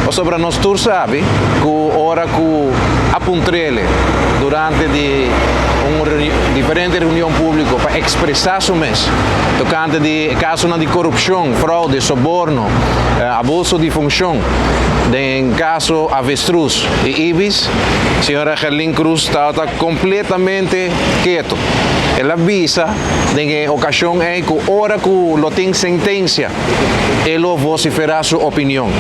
Pasobra nos tur sabi ku ora ku a puntr'ele durante di un diferente reunion públiko pa ekspresá su mes tokante di e kasonan di korupshon, fraude, soborno, abuso di funshon den kaso Avestruz i Ibis, señora Gerlin Cruz tabata kompletamente ketu. El a bisa den e okashon ei ku ora ku lo tin sentensia e lo vosiferá su opinion.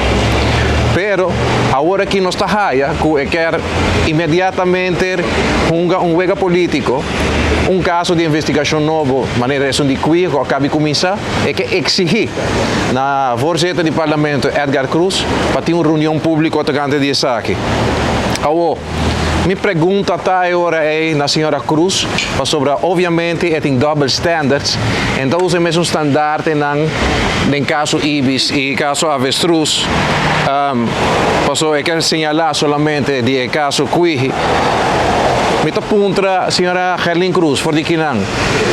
Pero awor aki nos ta haya ku e kier inmediatamente hunga un wega polítiko, un kaso di investigashon nobo manera esun di Kwihi ku a kabi kuminsá, e ke eksigí na voorzitter di parlamento Edgar Croes pa tin un reunion públiko tokante di esaki. Awor, mi pregunta ta e ora ei na señora Croes, pasobra obviamente e tin double standards, en ta usa e mesun standaartenan den kaso Ibis i kaso Avestruz, paso e ker señalá solamente di e kaso Kwihi. Mi ta puntra señora Gerlin Croes for di kinan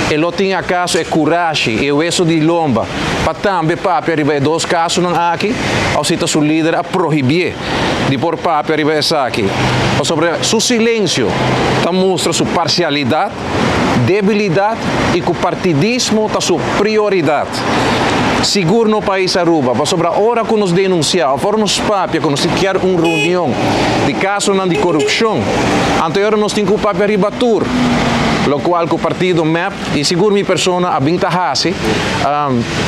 e lo tin akaso e kurashi i e weso di lomba pa tambe papia riba e dos kasonan aki, òf si ta su lider a prohibié di por papia riba esaki, pasobra su silensio ta mustra su parsialidat, debilidat i ku partidismo ta su prioridat. Sigur no pais Aruba, pasobra ora ku nos denunsiá òf ora nos papia ku nos tin kier un reunion di kasonan di korupshon, anto e ora nos tin ku papia riba tur lokual ku partido mep i sigur mi persona a bin ta hasi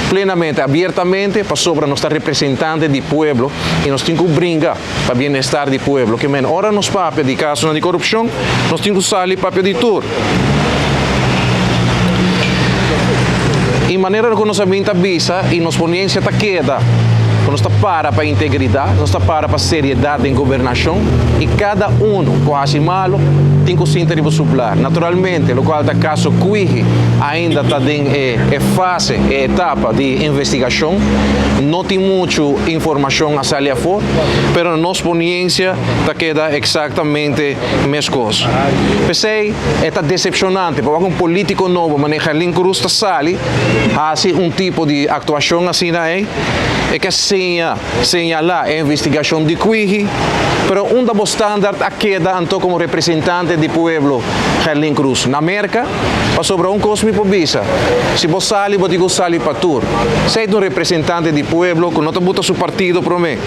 plenamente, abiertamente, pasobra nos ta representante di pueblo i nos tin ku bringa pa bienestar di pueblo. Ke men ora nos papia di kasonan di korupshon, nos tin ku sali papia di tur. I manera ku nos a bin ta bisa i nos ponensia ta keda ku nos ta para pa integridat, nos ta para pa seriedat den gobernashon i kada unu ku hasi malu tin ku sinta riba su blar. Naturalmente lokual ta kaso Kwihi ainda ta den e fase, e etapa di investigashon. No tin muchu informashon a sali afó, pero nos poniensia ta keda eksaktamente meskos. P'esei e ta desepshonante pa wak un polítiko nobo manera Gerlin Cruz ta sali hasi un tipo di aktuashon asina ei. E ke seña, señalá e investigashon di Kwihi, pero unda bo standaard a keda anto komo representante di pueblo, Gerlin Cruz? Na Merka? Pasobra un kos mi por bisa, si bo sali bo tin ku sali pa tur. Esei ta un representante di pueblo ku no ta buta su partido promé.